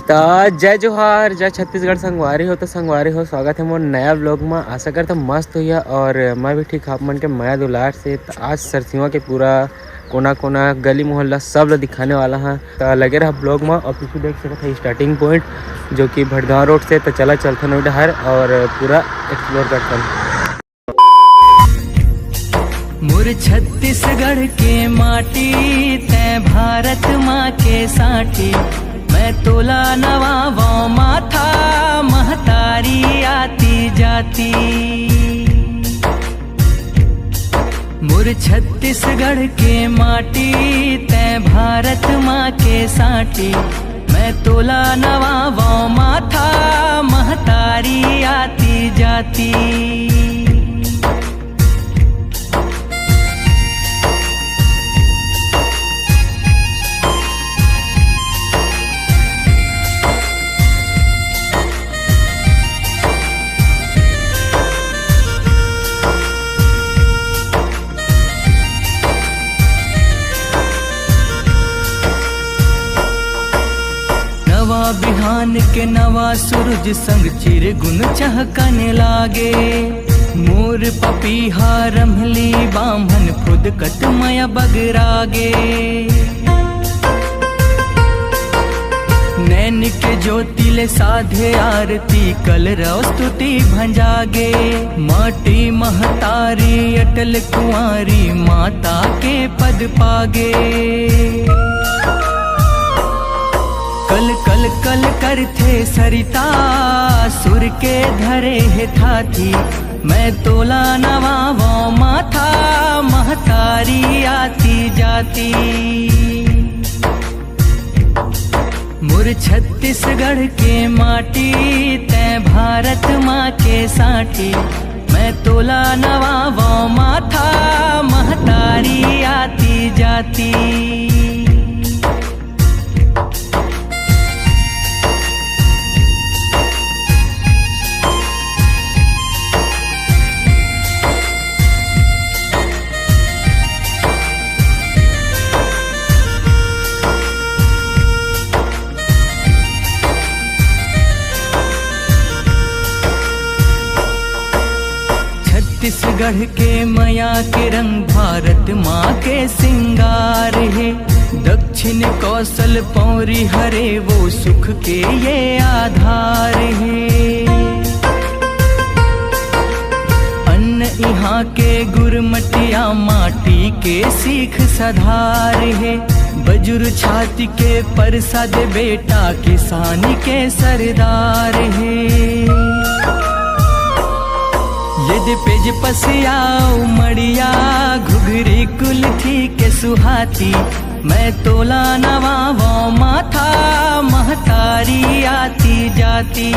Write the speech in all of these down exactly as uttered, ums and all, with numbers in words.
त जय जोहार, जय छत्तीसगढ़ संगवारी हो। त संगवारी हो, स्वागत है मोर नया vlog में। आशा करता मस्त होइहा और मैं भी ठीक, आप मन के मया दुलार से। त आज सरसिवा के पूरा कोना कोना, गली मोहल्ला सब ल दिखाने वाला हाँ। त लगे रहा vlog में और पीछे देख सकत है starting point, जो कि भटगांव road से। त चला चलथन ओ डहर और पूरा explore करथन। मोर छत्तीसगढ़ के माटी, तै भारत माँ के साटी। मैं तोला नवावों माथा, महतारी आती जाती। मोर छत्तीसगढ़ के माटी, तै भारत माँ के साटी। मैं तोला नवावों माथा, महतारी आती जाती। नवा बिहान के नवा सूरज संग चिरगुन चहकने लागे। मोर पपीहा रमली बाम्हन फुदकत मया बगरागे। नैन के ज्योति ले साधे आरती, कलरव स्तुति भंजागे। माटी महतारी अटल कुंवारी, माता के पद पागे। कल कल कल करथे सरिता, सुर के धरे हे थाथी। मैं तोला नवावों माथा, महतारी आती जाती। मोर छत्तीसगढ़ के माटी, तै भारत माँ के साटी। मैं तोला नवावों माथा, महतारी आती जाती। छत्तीसगढ़ के मया के रंग, भारत माँ के सिंगार हे। दक्षिण कौशल पौरी हरे, वो सुख के ये आधार हे। अन्न इहाँ के गुरमटिया, माटी के सीख सधार हे। बजुर छाती के परसाद, बेटा किसानी के सरदार हे। यदि पेज पसियाओ मड़िया, घुघरी कुलथी के सुहाती। मैं तोला नवावों माथा, महतारी आती जाती।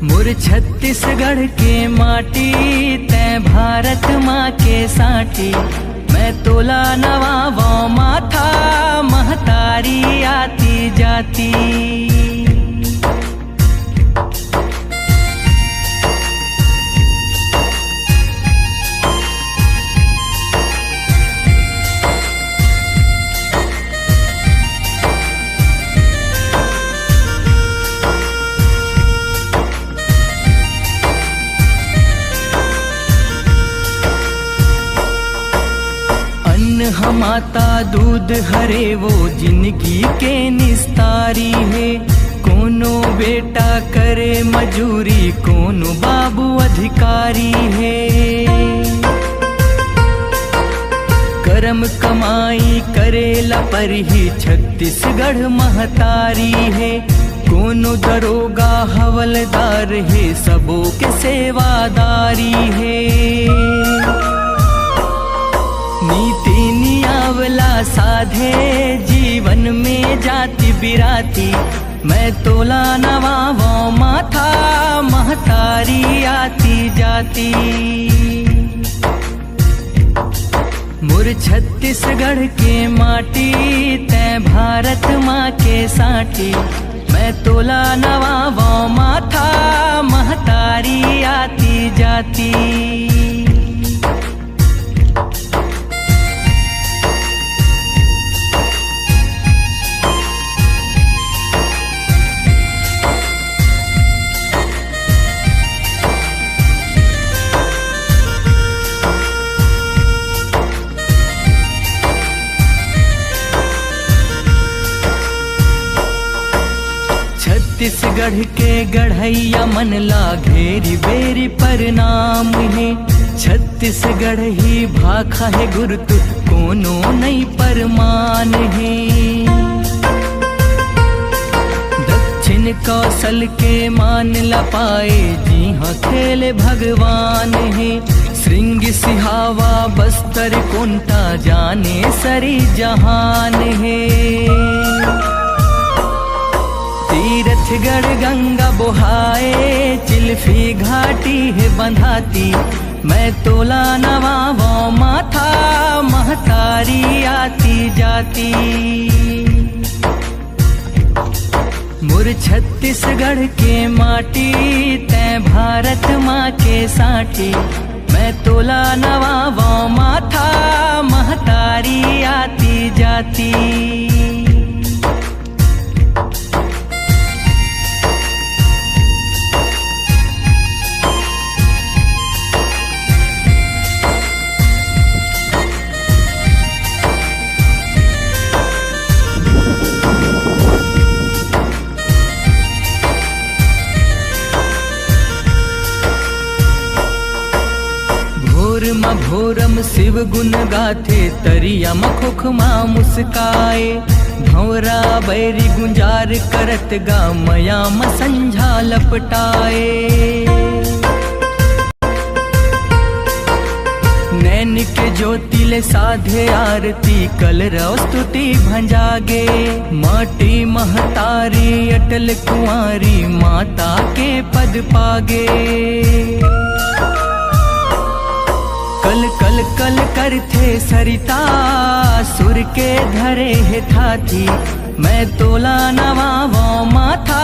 मोर छत्तीसगढ़ के माटी, तै भारत माँ के साटी। मैं तोला नवावों माथा, महतारी आती जाती। अन्न ह माता दूध हरे, वो जिंदगी के निस्तारी हे। कोनो बेटा करे मजूरी, कोनो बाबू अधिकारी हे। करम कमाई करे ला परही, छत्तीसगढ़ महतारी हे। कोनो दरोगा हवलदार हे, सबो के सेवादारी हे। नीति नियावला साधे जीवन में जाति बिराती। मैं तोला नवावों माथा, महतारी आती जाती। मोर छत्तीसगढ़ के माटी, तै भारत माँ के साटी। मैं तोला नवावों माथा, महतारी आती जाती। छत्तीसगढ़ के गढ़इया मन ला घेरी बेरी प्रणाम हे। छत्तीसगढ़ ही भाखा हे गुरतुत, कोनो नइ परमान हे। दक्षिण कौशल के मान ल पाए, जिहाँ खेले भगवान हे। श्रृंगी सिहावा बस्तर कोंटा, जाने सरी जहान हे। तीरथगढ़ गंगा बोहाए, चिल्फी घाटी हे बंधाती। मैं तोला नवावों माथा, महतारी आती जाती। मोर छत्तीसगढ़ के माटी, तैं भारत माँ के साटी। मैं तोला नवावों माथा, महतारी आती जाती। भोर म भोरम शिव गुण गाथे, तरिया म खोखमा मुस्काए। भंवरा बैरी गुंजार करत गा, मया म संझा लपटाए। नैन के ज्योति ले साधे आरती, कलरव स्तुति भंजागे। माटी महतारी अटल कुंवारी, माता के पद पागे। कल कल कल करथे सरिता, सुर के धरे हे थाती। मैं तोला नवावों माथा,